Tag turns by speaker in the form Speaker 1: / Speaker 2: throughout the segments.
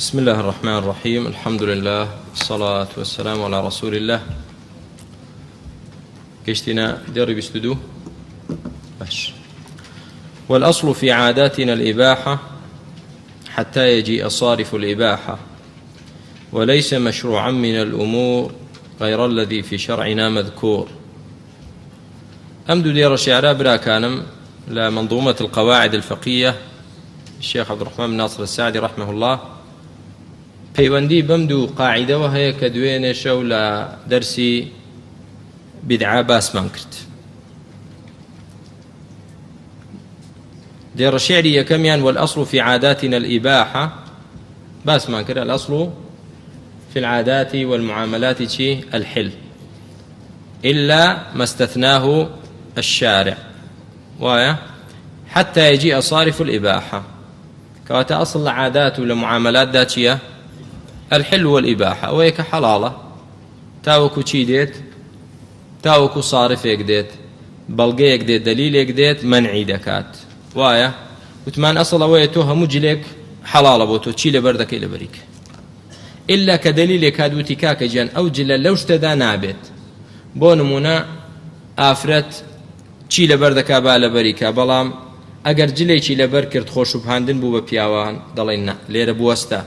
Speaker 1: بسم الله الرحمن الرحيم الحمد لله والصلاة والسلام على رسول الله گەشتینە دێڕی 22 باش والأصل في عاداتنا الإباحة حتى يجيء صارف الإباحة وليس مشروعا من الأمور غير الذي في شرعنا مذكور ئەم دوو دێڕە شیعرە براکانم لە منظومة القواعد الفقهية الشيخ عبد الرحمن بن ناصر السعدي رحمه الله پەیوەندی بەم دوو قاعدەوە هەیە کە دوێنێ شەو لە دەرسی بدعا باسمان کرد دێڕە شعری یەکەمیان والأصل في عاداتنا الإباحة باسمان کرد الأصل في العادات والمعاملات چی الحل إلا ما استثناه الشارع وایە حتى يجيء صارف الإباحة کەواتە ئەسڵ لە عادات و لە معاملاتدا چییە؟ الحل والإباحة ئەوەیە کە حەڵاڵە تاوەکو چی دێت؟ تاوەکو صارفێک دێت بەڵگەیەک دێت دەلیلێک دێت مەنعی دەکات وایە وتمان ئەسڵ ئەوەیە تۆ هەموو جلێک حەڵاڵە بۆ تۆ چی لەبەر دەکەی لەبەریک ئیلا کە دەلیلێک هات وتی کاکە گیان ئەو جلە لەو شتەدا نابێت بۆ نمونە ئافرەت چی لەبەر دەکا با لەبەری کا بەڵام ئەگەر جلێکی لەبەر کرد خۆشوبهاندن بوو بە پیاوان دەڵێن نا لێرە بوەستە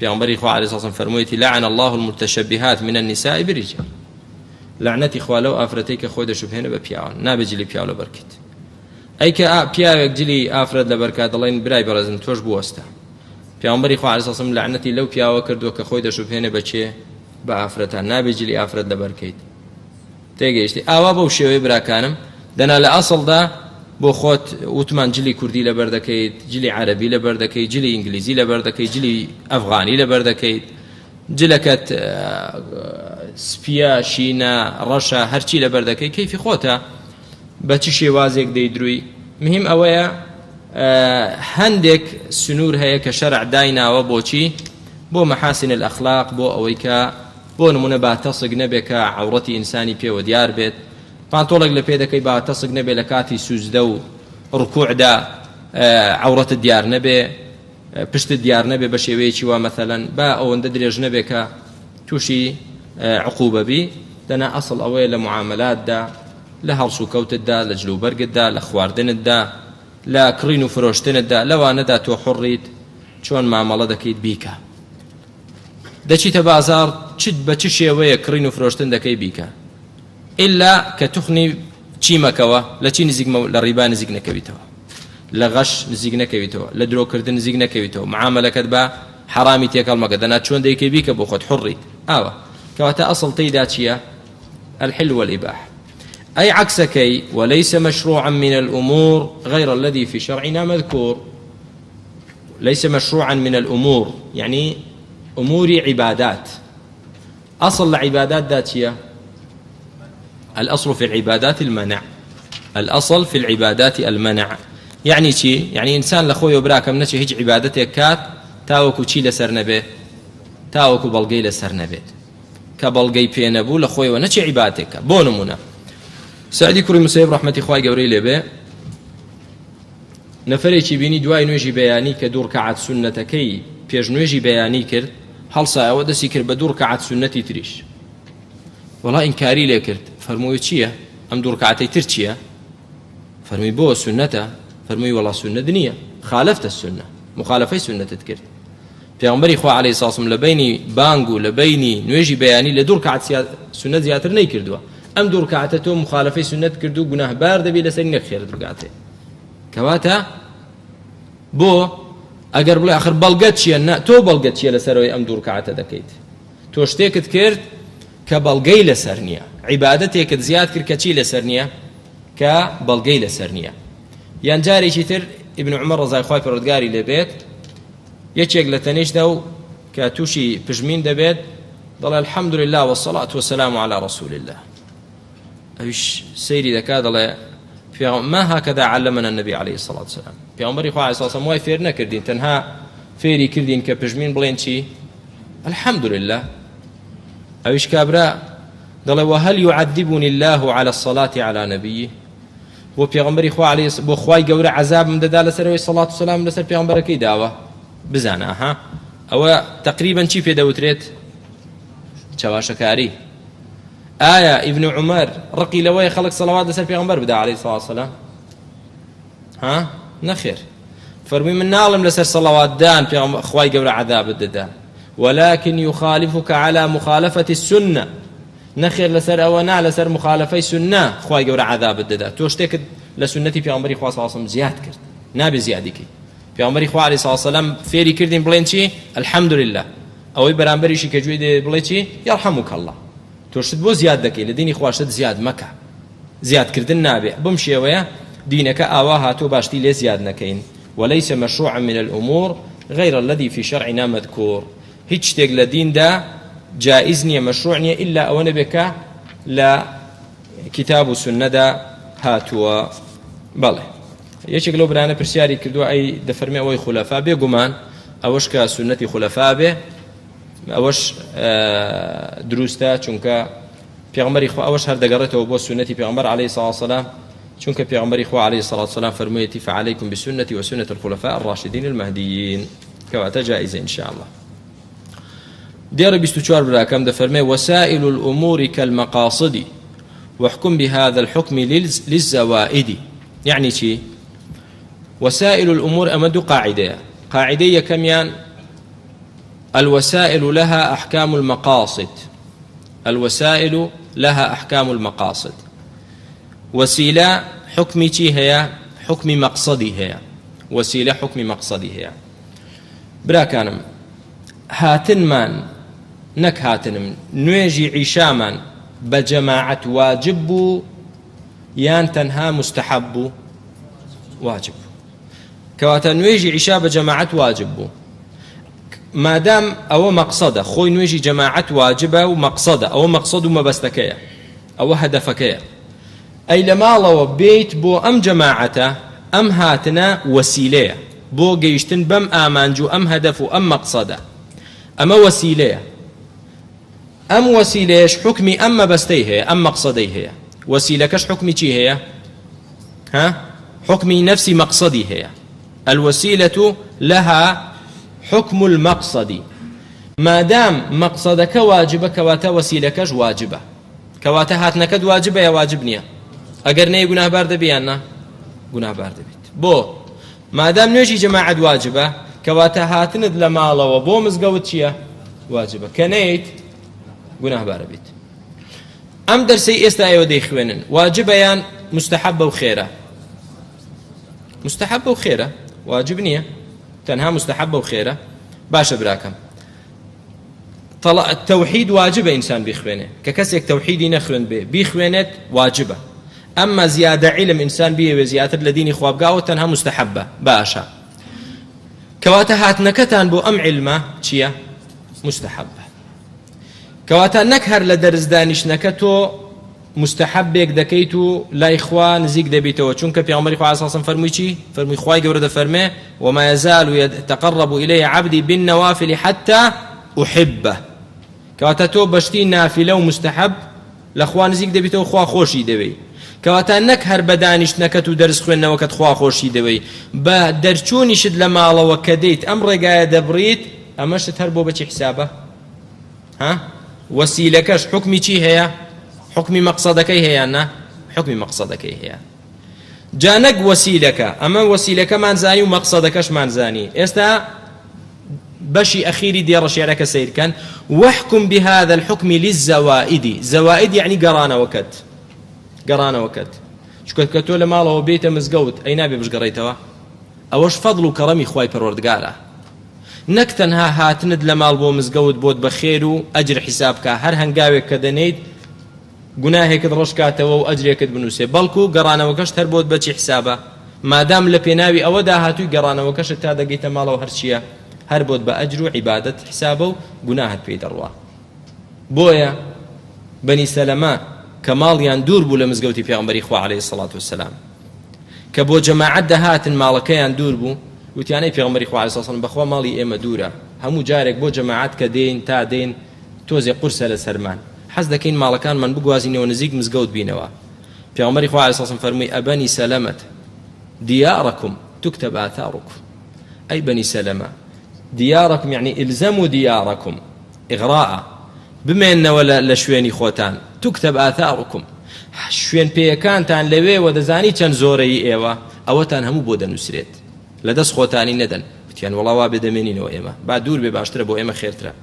Speaker 1: پیامبەری خوا علیه السلام فەرموویەتی لعن الله المتشبهات من النساء بالرجال لعنەتی خوا لەو ئافرەتەی کە خۆی دەشوبهێنە بە پیاوان نابێ جلی پیاو لەبەر کرد ئەی کە پیاوێک جلی ئافرەت لەبەر کا دەڵێن برای بەڕێزم تۆش بوەستە پێغەمبەری خوا علیە سلام لەعنەتی لەو پیاوە کردووە کە خۆی دەشوبهێنێ بە کێ بە ئافرەتان نابێ جلی ئافرەت لەبەر کەیت تێگەیشتی ئاوا بەو شێوەیە براکانم دەنا لە ئەسڵدا بۆ خۆت وتمان جلی کوردی لەبەر دەکەیت جلی عەربی لەبەر دەکەیت جلی ئینگلیزی لەبەر دەکەیت جلی ئەفغانی لەبەر دەکەیت جلەکەت سپیە شینە ڕەشە هەرچی لەبەر دەکەی کەیفی خۆتە بە چ شێوازێک دەیدروی مهم ئەوەیە هەندێک سنوور هەیە کە شەرع دایناوە بۆچی بۆ محاسن الأخلاق بۆ ئەوەی کە بۆ نمونە با تەسک نەبێ کە عەوڕەتی ئینسانی پێوە دیار بێت پانتۆڵێک لە پێ دەکەی با تەسک نەبێ لە کاتی سوجدە و ڕکوعدا عەوڕەتت دیار نەبێ پشتت دیار نەبێ بە شێوەیەکی وا مەثەلەن با ئەوەندە درێژ نەبێ کە تووشی عقوبە بی دەنا ئەسڵ ئەوەیە لە معاملاتدا لە هەڵسوکەوتتدا لە جلوبەرگتدا لە خواردنتدا لە کڕین و فرۆشتنتدا لەوانەدا تۆ حڕیت چۆن مامەڵە دەکەیت بیکە دەچیتە بازاڕ چ بە چ شێوەیە کڕین و فرۆشتن دەکەی بیکە ئللا کە توخنی چی مەکەوە لە چی نزیک لە ڕیبا نزیک نەکەویتەوە لە غەش نزیک نەکەویتەوە لە درۆکردن نزیک نەکەویتەوە معاملەکەت بە حەرامی تێکەڵ مەکە دەنا چۆن دەیکەی بیکە بۆ خۆت حڕیت ئاوە کەواتە ئەسڵ تێیدا چییە الحل والإباحة أي عكسكي وليس مشروعا من الأمور غير الذي في شرعنا مذكور ليس مشروعا من الأمور يعني أمور عبادات أصل لعبادات ذاتية الأصل في العبادات المنع الأصل في العبادات المنع يعني چی يعني إنسان لە خۆی و براکەم نەچێ هیچ عیبادەتێک کات تاوەکو چی لەسەر نەبێ تاوەکو بەڵگەی لەسەر نەبێت کە بەڵگەی پێ نەبوو لە خۆیەوە نەچێ عیبادەتێک کە بۆ نمونە سعدی کوڕی مسەیب ڕەحمەتی خوای گەورەی لێبێ نەفەرێکی بینی دوای نوێژی بەیانی کە دوو ڕکعات سوننەتەکەی پێش نوێژی بەیانی کرد هەڵسایەوە دەستی کرد بە دوو ڕکعات سوننەتی تریش وەڵا ئینکاری لێ کرد فەرمووی چییە ئەم دوو ڕکعاتەی تر چییە فەرمووی بۆ سوننەتە فەرمووی وەڵا سوننەت نییە خالفت السنة مخالفەی سوننەتت کرد پێغەمبەری خوا عەلەیهی سڵام لە بەینی بانگ و لە بەینی نوێژی بەیانی لە دوو ڕکعات سوننەت زیاتر نەیکردووە ئەم دوو ڕکعاتە تۆ مخالفەی سوننەت کرد و گوناهبار دەبی لەسەری نەک خێرت بگاتێ کەواتە بۆ ئەگەر بڵێ ئەخر بەڵگەت چییە نا تۆ بەڵگەت چییە لەسەرەوەی ئەم دوو ڕکعاتە دەکەیت تۆ شتێکت کرد کە بەڵگەی لەسەر نییە عیبادەتێکت زیاد کرد کە چی لەسەر نییە کە بەڵگەی لەسەر نییە یان جارێکی تر ابن عمر ڕزای خوای پەروەردگاری لێبێت یەکێک لە تەنیشتە و کە تووشی پژمین دەبێت دەڵێ الحمد لله والصلاة والسلام على رسول الله ئەویش سەیری دەکا دەڵێ ما هكذا علمنا النبي عليه الصلاة والسلام پێغەمبەری خوا علیه الصلاة وای فێر نەکردین تەنها فێری کردین کە پژمین بڵێن چی الحمد لله ئەویش کابرا دەڵێ وهل يعذبني الله على الصلاة على نبيه بۆ پێغەمبەری خوا علیه بۆ خوای گەورە عذابم دەدا لەسەرەوەی سەڵات و سەلام لەسەر پێغەمبەرەکەی داوە بزانە ها. ئەوە تقریبا چی پێ دەوترێت؟ چەواشەکاری. ئایا ئیبن عومەر ڕقی لەوەیە خەڵک سەڵەوات لەسەر پێغەمبەر بدا عەلەیهی سڵاو وسەلام؟ ها نەخێر فەرمووی من ناڵم لەسەر سەڵەوات دان پێغەمبەر خوای گەورە عەذابت دەدا ولكن يخالفك على مخالفة السنة نەخێر لەسەر ئەوە نا لەسەر مخالفەی سنە خوای گەورە عەذابت دەدا تۆ شتێکت لە سنەتی پێغەمبەری خوا صلی الله علیه و سلم زیاد کرد نابێ زیادی کەی پێغەمبەری خوا علیه الصلاة والسلام فێری کردین بڵێن چی الحمدلله ئەوەی بەرامبەریشی کە گوێی دێ بڵێ چی یرحمک الله تۆ شت بۆ زیاد دەکەی لە دینی خوا شت زیاد مەکە زیادکردن نابێ بەم شێوەیە دینەکە ئاوا هاتووە باشتی لێ زیاد نەکەین وليس مشروعا من الأمور غير الذي في شرعنا مذكور هیچ شتێک لە دیندا جائز نییە مەشروع نییە ئیلا ئەوە نەبێ کە لە کتاب و سوننەدا هاتووە بەڵێ یەکێک لەو برانە پرسیاری کردووە ئەی دەفەرمێ ئەوەی خولەفا بێ گومان ئەوەش کە سوننەتی خولەفا بێ ئەوەش دروستە چونکە پێغەمبەری خوا ئەوەش هەر دەگەڕێتەوە بۆ سوننەتی پێغەمبەر عەلەیهی سڵاو وسەلام چونکە پێغەمبەری خوا عەلەیهی سڵاو وسەلام فەرموویەتی فعليكم بسنتي وسنة الخلفاء الراشدين المهديين کەواتە جائزە إن شاء الله دێڕی 24 براکەم دەفەرمێ وسائل الأمور كالمقاصد واحكم بهذا الحكم للزوائد يعني چی وسائل الأمور ئەمە دوو قاعدەیە قاعدەی یەکەمیان الوسائل لها أحكام المقاصد الوسائل لها أحكام المقاصد وسیلە حوکمی چی هەیە؟ حوکمی مەقسەدی هەیە وسیلە حوکمی مەقسەدی هەیە براکانم هاتنمان نەک هاتنم نوێژی عیشامان بە جەماعەت واجب بوو یان تەنها مستحب بوو واجب بوو کەواتە نوێژی عیشا بە جەماعەت واجب بوو مادام ئەوە مەقسەدە خۆی نوێژی جەماعەت واجبە و مەقسەدە ئەوە مەقسەد و مەبەستەکەیە ئەوە هەدەفەکەیە ئەی لە ماڵەوە بێیت بۆ ئەم جەماعەتە ئەم هاتنە وەسیلەیە بۆ گەیشتن بەم ئامانج و ئەم هەدەف و ئەم مەقسەدە ئەمە وەسیلەیە ئەم وەسیلەیەش حوکمی ئەم مەبەستەی هەیە ئەم مەقسەدەی هەیە وەسیلەکەش حوکمی چی هەیە ها حوکمی نەفسی مەقسەدی هەیە الوسیلة لها حکم المقصد مادام مەقسەدەکە واجبە کەواتە وەسیلەکەش واجبە کەواتە هاتنەکەت واجبە یا واجب نییە ئەگەر نەی گوناهبار دەبی یان نا گوناهبار دەبیت بۆ مادام نوێژی جەماعەت واجبە کەواتە هاتنت لە ماڵەوە بۆ مزگەوت چییە واجبە کە نەیت گوناهبارە بیت ئەم دەرسەی ئێستا ئێوە دەیخوێنن واجبە یان مستحەبە و خێرە مستحەبە و خێرە واجب نییە تەنها مستحەبە و خێرە باشە براکەم تەوحید واجبە ئینسان بیخوێنێ کە کەسێک تەوحیدی نەخوێند بێ بیخوێنێت واجبە ئەمما زیادە عیلم ئینسان بیەوێ زیاتر لە دینی خوا بگاوە تەنها مستحەبە باشە کەواتە هاتنەکەتان بۆ ئەم عیلمە چییە مستحەبە کەواتە نەک هەر لە دەرس دانیشتنەکە تۆ مستحبێک دەکەیت و لای خوا نزیک دەبیتەوە چونکە پێغەمبەری خوا صلی الله فەرمووی چی فەرمووی خوای گەورە دەفەرمێ وما يزال يتقرب إلي عبدي بالنوافل حتى أحبه کەواتە تۆ بەشتی نافلە و مستحب لە خوا نزیک دەبیتەوە خوا خۆشی دەوێی کەواتە نەک هەر بە دانیشتنەکەت و دەرس خوێندنەوەکەت خوا خۆشی دەوێی بە دەرچوونیشت لە ماڵەوە کە دێیت ئەم ڕێگایە دەبڕیت ئەمەشت هەر بۆ بەچی حسابە ها وەسیلەکەش حوکمی چی هەیە حوکمی مەقسەدەکەی هەیە نا حوکمی مەقسەدەکەی هەیە جا نەک وەسیلەکە ئەمە وەسیلەکەمان زانی و مەقسەدەکەشمان زانی ئێستا بەشی ئەخیری دێڕە شعرەکە سەیرکەن وحکم بهذا الحكم للزوائد زوائد یعنی گەڕانەوەکەت گەڕانەوەکەت چونکە کە تۆ لە ماڵەوە بێیتە مزگەوت ئەی نابێ بشگەڕێیتەوە ئەوەش فەضڵ و کەڕەمی خوای پەروەردگارە نەک تەنها هاتنت لە ماڵ بۆ مزگەوت بۆت بە خێر و ئەجر حیساب کا هەر هەنگاوێک کە دەنێیت گوناهێکت ڕەش کاتەوە و ئەجرێکت بنووسێ بەڵکو گەڕانەوەکەشت هەر بۆت بەچی حسابە مادام لە پێناوی ئەوەدا هاتووی گەڕانەوەکەشت تا دەگەیتە ماڵەوە هەرچییە هەر بۆت بە ئەجر و عیبادەت حسابە و گوناهت پێی دەڕوا بۆیە بەنی سەلەمە کە ماڵیان دوور بوو لە مزگەوتی پێغەمبەری خوا عەلەیهی سەڵات وسەلام کە بۆ جەماعەت دەهاتن ماڵەکەیان دوور بوو وتیان ئەی پێغەمبەری خوا عەلەیهی سەلام بەخوا ماڵی ئێمە دوورە هەموو جارێک بۆ جەماعەت کە دێین تا دێین تۆزێ قورسە لەسەرمان حەز دەکەین ماڵەکانمان بگوازینەوە نزیک مزگەوت بینەوە پێغەمبەری خوا عەلەیهی سەلام فەرمووی ئەبەنی سەلەمەت دیارەکم تکتب آثارکم ئەی بەنی سەلەمە. دیارەکم یعنی الزموا دیارەکم ئیغراء بمێننەوە لە شوێنی خۆتان تکتب آثارکم شوێن پێیەکانتان لەوێوە دەزانی چەند زۆرەی ئێوە ئەوەتان هەموو بۆ دەنووسرێت لە دەست خۆتانی نەدەن وتیان وەڵا وا بێ دەمێنینەوە ئێمە با دوور بێ باشترە بۆ ئێمە خێرترە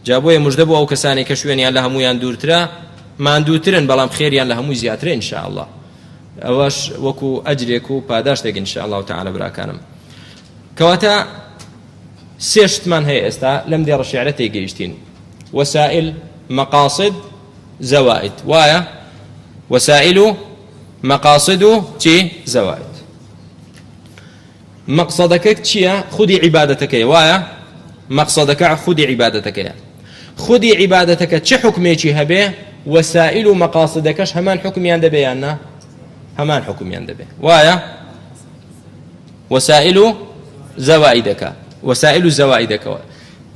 Speaker 1: جا بۆیە مژدە بۆ ئەو کەسانێک کە شوێنیان لە هەمویان دوورترە ماندووترن بەڵام خێریان لە هەمووی زیاترە ان شاء الله ئەوەش وەکو ئەجرێک و پاداشتێک ان شاء الله تعالی براکانم کەواتە سێ شتمان هەیە ئێستا لەم دێڕە شیعرە تێگەیشتین وسائل مقاصد زوائد وایە وسائل و مقاصد و چی زوائد مەقصدەکە چییە خودی عیبادەتەکەی وایە مەقصدەکە خودی عیبادەتەکەیە خودی عیبادەتەکە چه حکمێکی هەبێ وسائل و مەقاصدەکەش هەمان حکمیان دەبێ یان نا هەمان حکمیان دەبێ وایە وەسائل و زەوائیدەکە وەسائل و زەوائیدەکەوە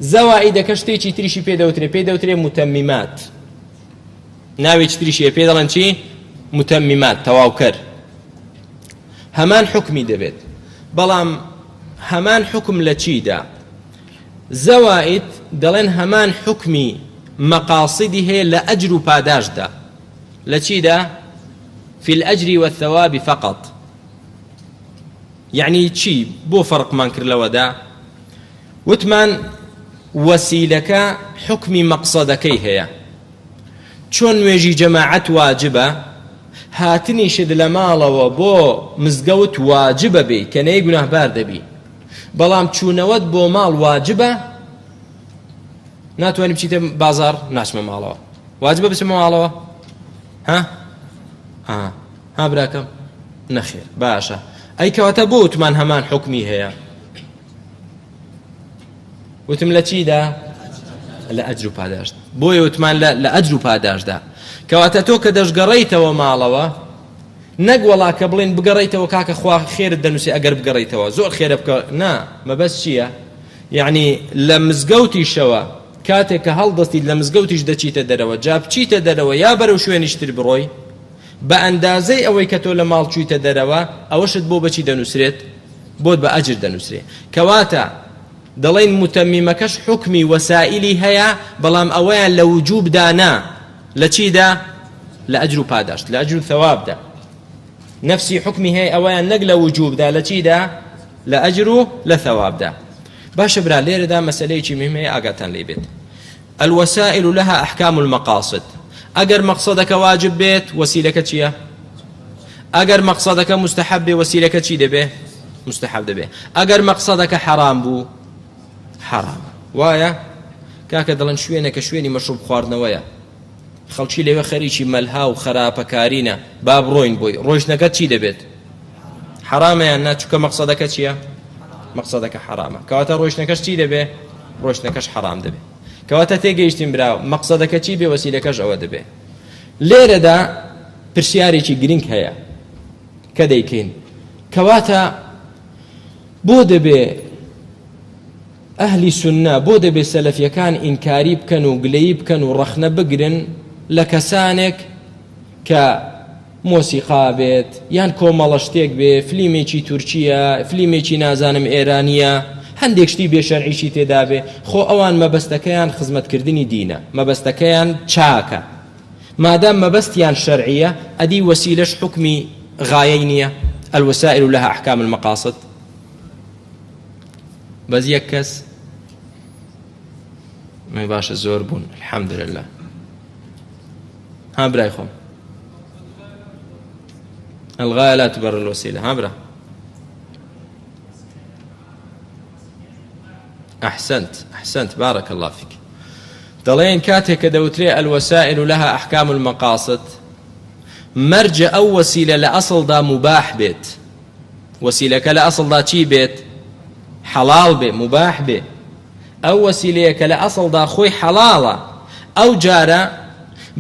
Speaker 1: زەوائیدەکە شتێکی تریشی پێ دەوترێ پێی دەوترێ متەمیمات ناوێکی تریشی پێ دەڵێن چی متەمیمات تەواوکەر هەمان حکمی دەبێت بەڵام هەمان حکم لە چیدا زەوائید دەڵێن هەمان حکمی مەقاصدی هەیە لە ئەجر و پاداشتدا لە چیدا في الأجر والثواب فقط یەعنی چی بۆ فەرقمان کرد لەوەدا وتمان وەسیلەکە حوکمی مەقسەدەکەی هەیە چۆن نوێژی جەماعەت واجبە هاتنیشت لە ماڵەوە بۆ مزگەوت واجبە بێ کە نەی گوناهبار دەبی بەڵام چوونەوەت بۆ ماڵ واجبە ناتوانانی بچیتە بازار ناچمە ماڵەوە واجبە بچمە ماڵەوە ها ها ها براکەم نەخێر باشە ئەی کەواتە بۆ وتمان هەمان حکمی هەیە وتم لە چیدا لە ئەجر و پاداشت بۆیە وتمان لە ئەجر و پاداشتدا کەواتە تۆ کە دەشگەڕیتەوە ماڵەوە نەک وەڵا کە بڵێن بگەڕیتەوە کاکە خوا خێرت دەنووسێ ئەگەر بگەڕیتەوە زۆر خێرە بکە نا مەبەست چییە؟ یعنی لە مزگەوتیشەوە کاتێک کە هەڵدەستیت لە مزگەوتیش دەچیتە دەرەوە جا بچیتە دەرەوە یا بەرەو شوێنیشتر بڕۆی بە ئەندازەی ئەوەی کە تۆ لە ماڵ چوویتە دەرەوە ئەوەشت بۆ بەچی دەنووسرێت؟ بۆت بە ئەجر دەنووسرێ. کەواتە دەڵێین موتەمیمەکەش حوکمی وەسائیلی هەیە بەڵام ئەوەیان لە وجوبدا نا، لە چیدا؟ لە ئەجر و پاداشت، لە ئەجر و ثەوابدا. نەفسی حوکمی هەیە ئەوەیان نەک لە وجوبدا، لە چیدا؟ لە ئەجر و لە ثەوابدا. باشە برا لێرەدا مەسەلەیەکی مهم هەیە ئاگاتان لێی بێت. الوسائل لها احکام المقاصد ئەگەر مەقصدەکە واجب بێت وەسیلەکە چییە؟ ئەگەر مەقصدەکە مستحب بێ وەسیلەکە چی دەبێ؟ مستحب دەبێ ئەگەر مەقصدەکە حرام بوو حرام وایە کاکە دەڵێن شوێنەکە شوێنی مەشروب خواردنەوەیە خەڵکی لەوێ خەریکی مەلها و خراپەکارینە با بڕۆین بۆی ڕۆیشتنەکە چی دەبێت حرامە یان نا چونکە مەقصدەکە چییە مەقصدەکە حرامە کەواتە ڕۆیشتنەکەش چی دەبێ ڕۆیشتنەکەش حرام دەبێ کەواتە تێگەیشتین برا مەقصدەکە چی بێ وەسیلەکەش ئەوە دەبێ لێرەدا پرسیارێکی گرنگ هەیە کە دەیکەین کەواتە بۆ دەبێ ئەهلی سوننە بۆ دەبێ سەلەفیەکان ئینکاری بکەن و گلەیی بکەن و ڕەخنە بگرن لە کەسانێک کە مۆسیقا بێت یان کۆمەڵە شتێک بێ فلیمێکی تورکیە فلیمێکی نازانم ئێرانیە هەندێک شتی بێشەرعیشی تێدا بێ خۆ ئەوان مەبەستەکەیان خزمەتکردنی دینە مەبەستەکەیان چاکە مادام مەبەستیان شەرعیە ئەدی وەسیلەش حکمی غایەی نییە الوسائل لها احکام المقاصد بەس یەک کەس مەی باشە زۆر بوون الحمدلله ها برای خۆم الغاية لا تبرر الوسيلة ها برا أحسنت أحسنت بارك الله فيك دەڵێن کاتێک کە دەوترێ الوسائل لها أحكام المقاصد مەرجە ئەو وەسیلە لە ئەسڵدا مباح بێت وەسیلەکە لە ئەسڵدا چی بێت؟ حەڵاڵ بێ، موباح بێ. ئەو وەسیلەیە کە لە ئەسڵدا خۆی حەڵاڵە، ئەو جارە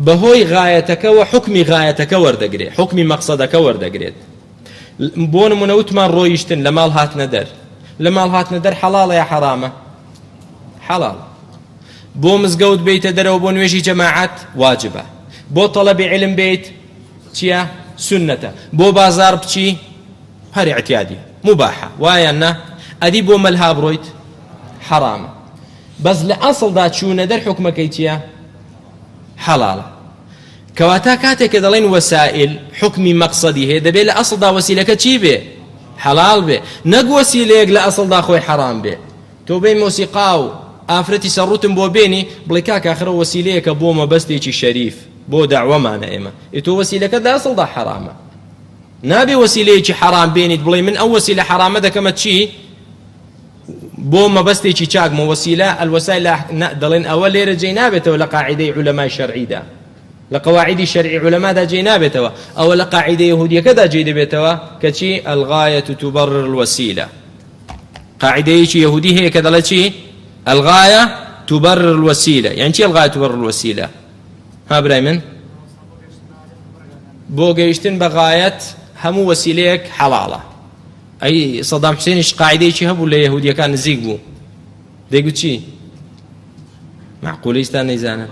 Speaker 1: بەهۆی غایەتەکەوە حوکمی غایەتەکە وەردەگرێ، حوکمی مەقسەدەکە وەردەگرێت. بۆ نمونە وتمان ڕۆیشتن لە ماڵ هاتنە دەر، لە ماڵ هاتنە دەر حەڵاڵە یا حەرامە؟ حەڵاڵە. بۆ مزگەوت بێیتە دەرەوە بۆ نوێژی جەماعەت واجبە. بۆ تەڵەبی عیلم بێیت چیە؟ سوننەتە. بۆ بازاڕ بچی هەر ئیعتیادیە، موباحە، وایە یان نا؟ ئەدی بۆ مەلها بڕۆیت؟ حەرامە. بەس لە ئەسڵدا چوونە دەر حوکمەکەی چییە؟ حەڵاڵە. کەواتە کاتێک کە دەڵێن وەسائل حوکمی مەقسەدی هەیە دەبێت لە ئەسڵدا وەسیلەکە چی بێ؟ حەڵاڵ بێ، نەک وەسیلەیەک لە ئەسڵدا خۆی حەرام بێ. تۆ بێی مۆسیقا و ئافرەتی سەرڕووتم بۆ بێنی بڵێ کاکە ئاخر ئەو وەسیلەیەکە بۆ مەبەستێکی شەریف بۆ دەعوەمانە ئێمە، ئێ تۆ وەسیلەکەت لە ئەسڵدا حەرامە. نابێ وەسیلەیەکی حەرام بێنیت بڵێی من ئەو وەسیلە حەرامە دەکەمە چی؟ بۆ مەبەستێکی چاک مە وەسیلە الوسائل دەڵێن ئەوە لێرە جێی نابێتەوە لە قاعدەی عولەمای شەرعیدا لە قەواعیدی شەرعی عولەمادا جێی نابێتەوە ئەوە لە قاعدە یەهودیەکەدا جێی دەبێتەوە کەچی الغایە تبرر الوسیلە قاعدەیەکی یەهودی هەیە کە دەڵێ چی الغایە تبرر الوسیلە یان چی الغایە تبرر الوسیلە ها برای من بۆ گەیشتن بە غایەت هەموو وەسیلەیەک حەڵاڵە ئەی سەدام حوسێنیش قاعدەیەکی هەبوو لە یەهودیەکان نزیک بوو دەیگوت چی معقولیستان نەیزانن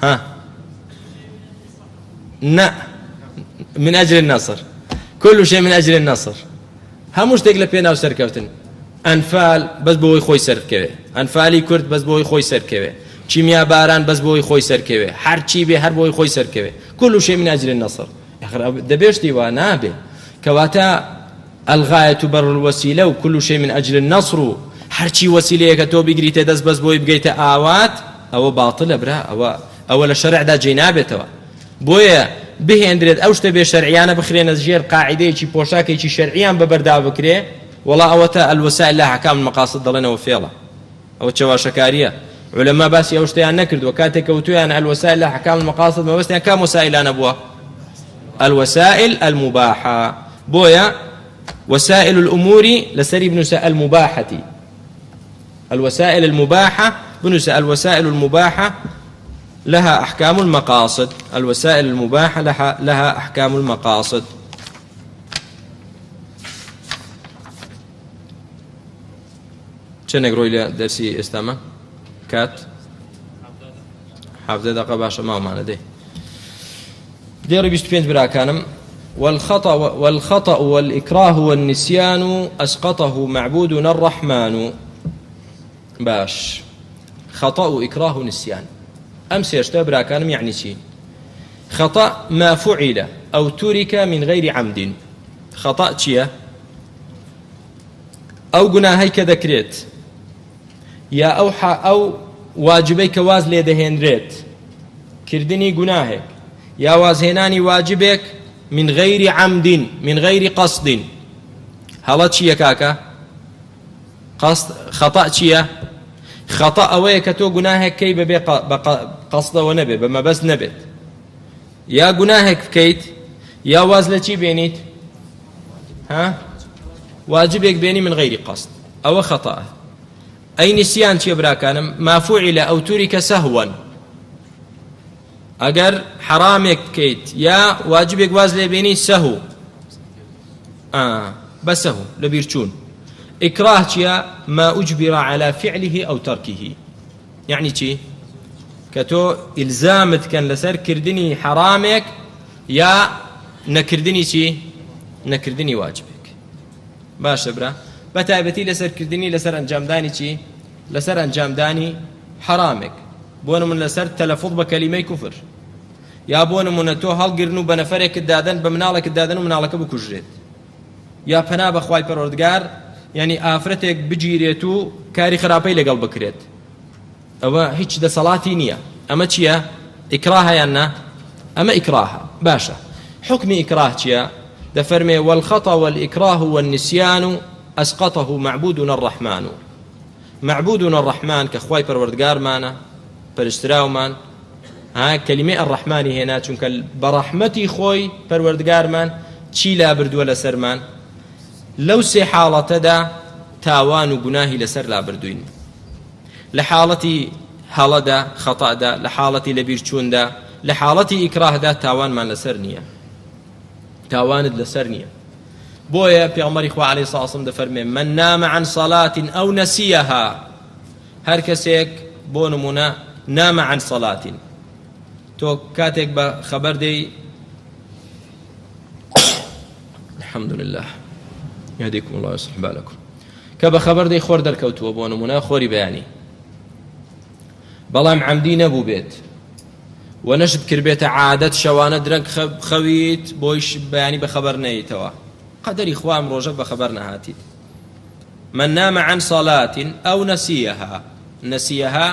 Speaker 1: ها نا من أجل النصر كل شيء من أجل النصر هەموو شتێک لە پێناو سەرکەوتن ئەنفال بەس بۆی خۆی سەرکەوێ ئەنفالی کورد بەس بۆی خۆی سەرکەوێ کیمیا باران بەس بۆی خۆی سەرکەوێ هەرچی بێ هەر بۆی خۆی سەرکەوێ كل شيء من أجل النصر دەبێ شتی وا نابێ کەواتە الغایە تبرر الوسیلە و كل شيء من أجل النصر و هەرچی وەسیلەیەکە تۆ بیگریتە دەست بەس بۆی بگەیتە ئاوات ئەوە باتڵە برا ئەوە ئەوە لە شەرعدا جێی نابێتەوە بۆیە بهێندرێت ئەو شتە بێ شەرعیانە بخرێنە ژێر قاعدەیەکی پۆشاکێکی شەرعیان بەبەردا بکرێ وەڵا ئەوەتە الوسائل لها احکام المقاصد دەڵێنەوە فێڵە ئەوە چەواشەکاریە علەما باسی ئەو شتیان نەکردووە کاتێک کە وتویان الوسائل لها احکام المقاصد مەبەستیان کام وسائلانە بووە الوسائل المباحة بۆیە وسائل الأمور لەسەری بنووسە المباحة الوسائل المباحة بنووسە الوسائل المباحة لها أحكام المقاصد الوسائل المباحة لها, لها أحكام المقاصد چەندێک ڕۆی لە دەرسی ئێستامە کات حەڤدە دەقە باشە ماومانە دێ دێڕی 25 براکانم والخطأ والخطأ والإكراه والنسيان أسقطه معبودنا الرحمن باش خطأ و إكراه و نسيان ئەم سێشتە براکانم یعنی چی خطأ ما فعل أو ترك من غير عمد خطأ چییە ئەو گوناهەی کە دەکرێت یا ئەو ئەو واجبەی کە واز لێ دەهێنرێت کردنی گوناهێک یا وازهێنانی واجبێک من غەیری عەمدین من غەیری قەسدین هەڵە چییە کاکە قەست خەتە چییە خەتە ئەوەیە کە تۆ گوناهێک کەی بەبێ قەسدەوە نەبێت بە مەبەست نەبێت یا گوناهێک بکەیت یا واز لە چی بێنیت ها واجبێک بێنی من غەیری قەست ئەوە خەتە ئەی نسیان چیە براکانم ما فعل ئەو تورکە سەهوەن ئەگەر حەرامێک بکەیت یا واجبێک واز لێ بێنی سەهو بەسەهو لەبیر چوون ئیکراه چییە ما أجبر على فعله أو تركه یعنی چی کە تۆ ئیلزامت کەن لەسەر کردنی حەرامێک یا نەکردنی چی نەکردنی واجبێک باشە برا بە تایبەتی لەسەر کردنی لەسەر ئەنجامدانی چی لەسەر ئەنجامدانی حەرامێک بۆ نمونە لەسەر تەلەفوظ بە کەلیمەی کوفر یا بۆ نمونە تۆ هەڵگرن و بە نەفەرێکت دادەن بە مناڵێکت دادەن و مناڵەکە بکوژرێت یا پەنا بەخوای پەروەردگار یعنی ئافرەتێک بگیرێت و کاری خراپەی لەگەڵ بکرێت ئەوە هیچ دەسەڵاتی نییە ئەمە چییە ئیکراهە یان نا ئەمە ئیکراهە باشە حکمی ئیکراه چییە دەفەرمێ والخطأ والإكراه والنسيان أسقطه معبودنا الرحمن معبودنا الرحمن کە خوای پەروەردگارمانە پەرستراومان ها کەلیمەی الرحمانی هێنا چونکە بە ڕەحمەتی خۆی پەروەردگارمان چی لابردووە لەسەرمان لەو سێ حاڵەتەدا تاوان و گوناهی لەسەر لابردوین لە حاڵەتی هەڵەدا خەتادا لە حاڵەتی لەبیرچووندا لە حاڵەتی ئیکراهدا تاوانمان لەسەر نییە تاوانت لەسەر نییە بۆیە پێغەمبەری خوا عەلەیهی سڵاو وسلام دەفەرمێ من نام عن صلاة أو نسیها هەر کەسێک بۆ نمونە نام عن صلاة تۆ کاتێک بە خەبەر دێی الحمد لله يهديكم الله ويصلح بالكم. کە بە خەبەر دەی خۆر دەرکەوتووە بۆ نمونە خۆری بەیانی بەڵام عەمدی نەبوو بێت و نەشت کردبێتە عادەت شەوانە درەنگ خەویت بۆیش بەیانی بە خەبەر نەیتەوە قەدەری خوا ئەم ڕۆژە بە خەبەر نەهاتیت من نام عن صلاة أو نسيها نسيها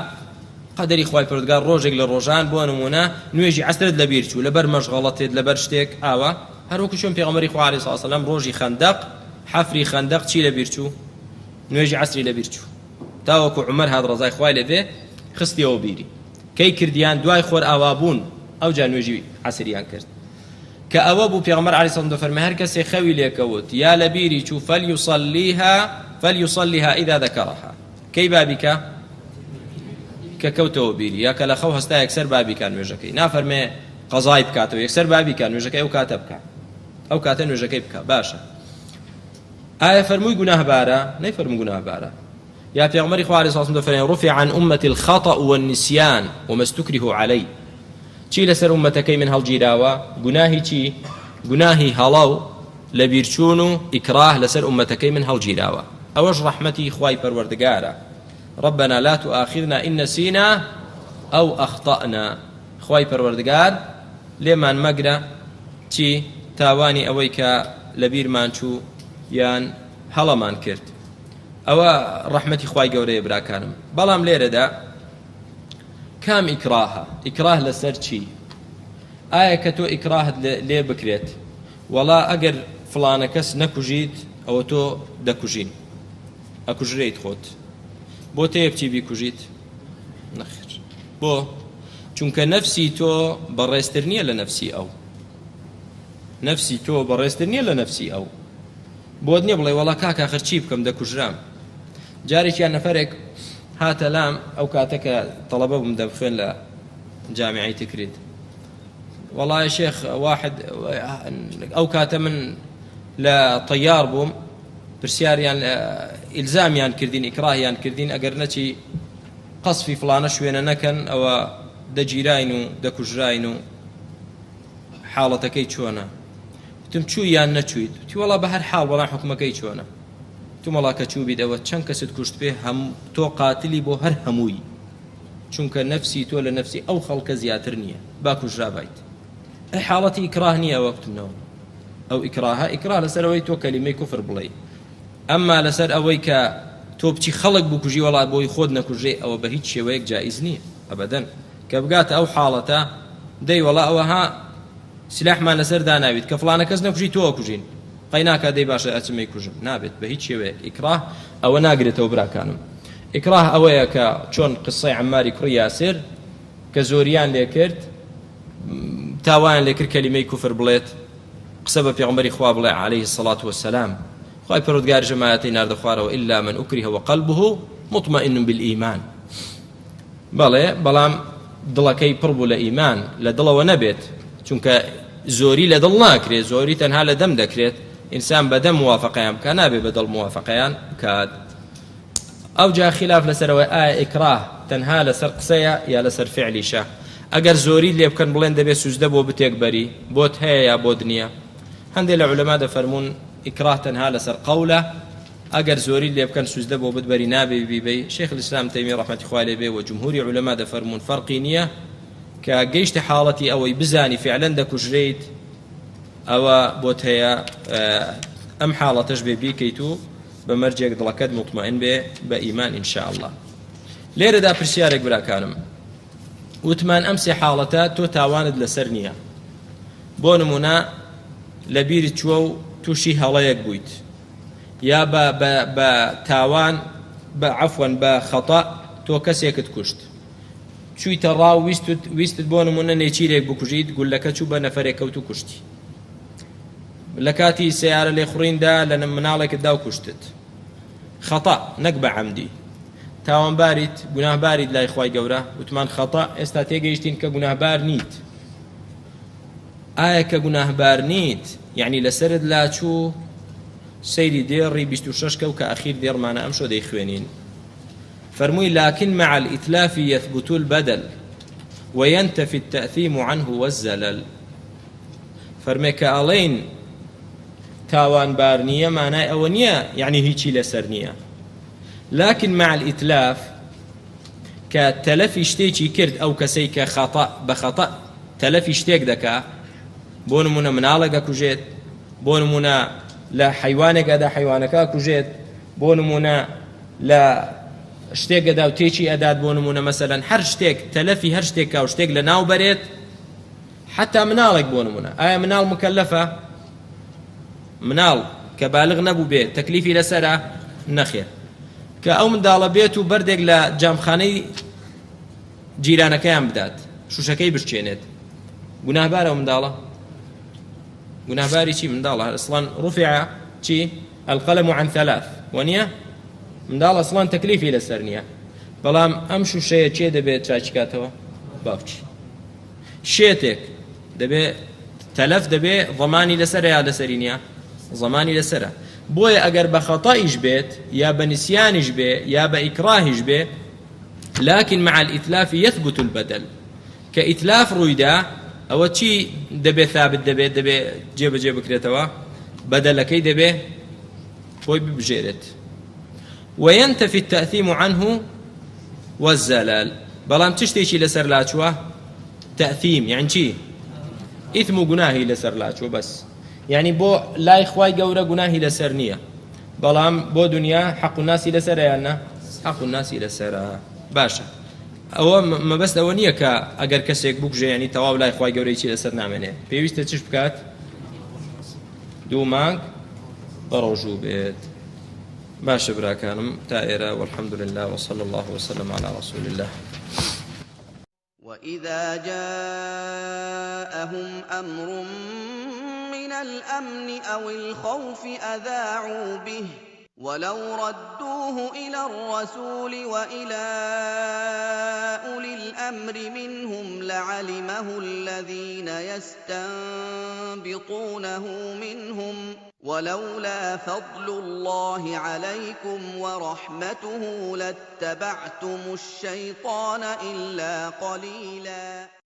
Speaker 1: قەدەری خوای پەروەردگار ڕۆژێک لە ڕۆژان بۆ نمونە نوێژی عەسرت لەبیر چوو لەبەر مەشغەڵەتێت لەبەر شتێک ئاوا هەروەکو چۆن پێغەمبەری خوا عەلەیهی سڵاو وسەلام ڕۆژی خەندەق حەفری خەندەق چی لەبیر چوو نوێژی عەسری لەبیر چوو تاوەکو عومەر هات ڕەزای خوای لێبێ خستیەوە بیری کەی کردیان دوای خۆر ئاوابوون ئەوجا نوێژی عەسریان کرد کە ئەوە بوو پێغەمبەر عەلەیهی سڵام دەفەرمێ هەر کەسێ خەوی لێکەوت یا لەبیری چوو فلیصلیها فلیصلیها اذا ذکرها کەی با بیکا کە کەوتەوە بیری یا کە لە خەو هەستا یەکسەر با بیکا نوێژەکەی نافەرمێ قەزای بکاتەوە یەکسەر با بیکا نوێژەکەی ئەو کاتە بکا ئەو کاتە نوێژەکەی بکا باشە ئایا فەرمووی گوناهبارە نەیفەرموو گوناهبارە یا پێغەمبەری خوا علیه الصلاة دەفەرمێ رفع عن امتی الخطأ والنسیان وما استکره علی چی لەسەر ئومەتەکەی من هەڵگیراوە گوناهی چی گوناهی هەڵە و لەبیرچوون و ئیکراه لەسەر ئومەتەکەی من هەڵگیراوە ئەوەش ڕەحمەتی خوای پەروەردگارە ربنا لا تؤاخذنا إن نسينا أو أخطأنا خوای پەروەردگار لێمان مەگرە چی تاوانی ئەوەی کە لەبیرمان چوو یان هەڵەمان کرد ئەوە ڕەحمەتی خوای گەورەیە براکانم بەڵام لێرەدا کام ئیکراهە ئیکراه لەسەر چی ئایا کە تۆ ئیکراهت لێ بکرێت وەڵا ئەگەر فڵانە کەس نەکوژیت ئەوە تۆ دەکوژین ئەکوژرێیت خۆت بۆ تێ بچی بیکوژیت نەخێر بۆ چونکە نەفسی تۆ بەڕێزتر نییە لە نەفسی ئەو نەفسی تۆ بەڕێزتر نییە لە نەفسی ئەو بۆت نییە بڵێ وەڵا کاکە ئاخر چی بکەم دەکوژرام جارێکیان نەفەرێک هاتە لام ئەو کاتە کە تەڵەبە بووم دەمخوێن لە جامیعەی تکریت وەڵای شێخ واحد ئەو کاتە من لە تەیار بووم پرسیاریان ئیلزامیان کردین ئیکراهیان کردین ئەگەر نەچی قەسفی فڵانە شوێنە نەکەن ئەوە دەگیراین و دەکوژراین و حاڵەتەکەی چۆنە وتم چووی یان نەچوویت وتی وەڵا بە هەر حاڵ بەڵام حکومەکەی چۆنە وتم وەڵا کە چووبیت ئەوە چەند کەست کوشت بێ هەم تۆ قاتلی بۆ هەر هەمووی چونکە نەفسی تۆ لە نەفسی ئەو خەڵکە زیاتر نییە با کوژرابایت ئەی حاڵەتی ئیکراه نییە ئەوە وتم نەوە ئەو ئیکراهە ئیکراه لەسەرەوەی تۆ کەلیمەی کوفر بڵێ ئەمما لەسەر ئەوەی کە تۆ بچی خەڵک بکوژی وەڵا بۆی خۆت نەکوژێ ئەوە بە هیچ شێوەیەک جائیز نییە ئەبەدەن کە بگاتە ئەو حاڵەتە دەی وەڵا ئەوە ها سلاحمان لەسەر داناویت کە فڵانە کەس نەکوژی تۆ ئەکوژین قەی ناکا دەی باشە ئەچم ئەیکوژم نابێت بە هیچ شێوەیەک ئیکراه ئەوە ناگرێتەوە براکانم ئیکراه ئەوەیە کە چۆن قسەی عەماری کوڕی یاسر کە زۆریان لێ کرد تاوایان لێ کرد کەلیمەی کوفر بڵێت قسە بە پێغەمبەری خوا بڵێ عەلەیهی الصلاة والسلام خوای پەروەردگار جەماعەتی ناردە خوارەوە إلا من أكره وقلبه مطمئن بالإيمان بەڵێ بەڵام دڵەکەی پڕ بوو لە ئیمان لە دڵەوە نەبێت چونکە زۆری لە دڵ ناکرێت زۆری تەنها لە دەم دەکرێت ئینسان بە دەم موافقەیان بکە نابێ بە دڵ موافقەیان بکات ئەو جا خلاف لەسەرەوەی ئایا ئیکراه تەنها لەسەر قسەیە یا لەسەر فعلیشە ئەگەر زۆری لێ بکەن بڵێن دەبێت سوجدە بۆ بتێک بەری بۆت هەیە یا بۆت نییە هەندێک لە عولەما دەفەرموون ئیکراه تەنها لەسەر قەولە ئەگەر زۆریت لێ بکەن سوجدە بۆ بت بەری نابێ بیبەی، شیخ الاسلام تەیمی ڕەحمەتی خوای لێ بێ و جمهوری عولەما دەفەرموون فەرقی نییە کە گەیشتە حاڵەتی ئەوەی بزانی فعلەن دەکوژرێیت ئەوە بۆت هەیە ئەم حاڵەتەش بێ بیکەیت و بە مەرجێک دڵەکەت مطمئن بێ بە ئیمان إن شاء الله لێرەدا پرسیارێک براکانم وتمان ئەم سێ حاڵەتە تۆ تاوانت لەسەر نییە بۆ نمونە لەبیرت چووە و تووشی هەڵەیەک بوویت یا بە بە بە تاوان بە عەفوەن بە خەتە تۆ کەسێکت کوشت چوویتە ڕاو ویستت ویستت بۆ نمونە نێچیرێک بکوژیت گولەکە چوو بە نەفەرێک کەوت و کوشتی لە کاتی سیارە لێخوڕیندا لە مناڵێکت دا و کوشتت خەتە نەک بە عەمدی تاوانباریت گوناهباریت لای خوای گەورە وتمان خەتە ئێستا تێگەیشتین کە گوناهبار نیت ئایا کە گوناهبار نیت یەعنی لەسەرت لاچوو سەیری دێڕی 26 کە و کە ئەخیر دێڕمانە ئەمشۆ دەیخوێنین فەرمووی لكن مع الإتلاف يثبت البدل وينتفي التأثيم عنه والزلل فەرمێ کە ئەڵێین تاوانبار نییە مانای ئەوە نییە یعنی هیچی لەسەر نییە. لكن مع الإتلاف کە تەلەفی شتێکی کرد ئەو کەسەی کە خەتە بە خەتە تەلەفی شتێک دەکا بۆ نمونە مناڵێک ئەکوژێت بۆ نمونە لە حەیوانێک ئەدا حەیوانەکە ئەکوژێت بۆ نمونە لە شتێک ئەدا و تێکی ئەدات بۆ نمونە مەسەلەن هەر شتێک تەلەفی هەر شتێک کا و شتێک لە ناو بەرێت حتا مناڵێک بۆ نمونە ئایا مناڵ مکەلەفە مناڵ کە بالغ نەبوو بێ تەکلیفی لەسەرە نەخێر کە ئەو منداڵە بێت و بەردێک لە جامخانەی جیرانەکەیان بدات شوشەکەی بشکێنێت گوناهبارە ئەو منداڵە گوناهباری چی منداڵە ئەسڵان ڕفع چی القلم عن ثلاث وەنیە منداڵ ئەسڵان تەکلیفی لەسەر نییە بەڵام ئەم شوشەیە کێ دەبێت چاکیکاتەوە باوکی شێتێک دەبێ تەلەف دەبێ ضمانی لەسەرە یا لەسەری نییە زمانی لەسەرە بۆیە ئەگەر بە خەتایش بێت یا بە نسیانیش بێ یا بە ئیکراهیش بێ لكن مع الإتلاف يثبت البدل کە ئیتلاف ڕوویدا ئەوە چی دەبێ ثابت دەبێت دەبێ جێبەجێ بکرێتەوە بەدەلەکەی دەبێ خۆی ببژێرێت وينتفي التأثيم عنه والزلال بەڵام چ شتێکی لەسەر لاچووە تأثیم یعنی چی ئیثم و گوناهی لەسەر لاچووە بەس یعنی بۆ لای خوای گەورە گوناهی لەسەر نییە بەڵام بۆ دنیا حەق و ناسی لەسەرە یان نا حەق و ناسی لەسەرە باشە ئەوە مەبەست ئەوە نییە کە ئەگەر کەسێک بکوژێ ینی تەواو لای خوای گەورەی چی لەسەر نامێنێ پێویستە چش بکات دوو مانگ بە ڕۆژوو بێت باشە براکانم تا ئێرە والحمد لله وصلى الله وسلم على رسول الله.
Speaker 2: وإذا جاءهم أمر من الأمن أو الخوف أذاعوا به ولو ردوه إلى الرسول وإلى أولي الأمر منهم لعلمه الذين يستنبطونه منهم ولولا فضل الله عليكم ورحمته لاتبعتم الشيطان إلا قليلا.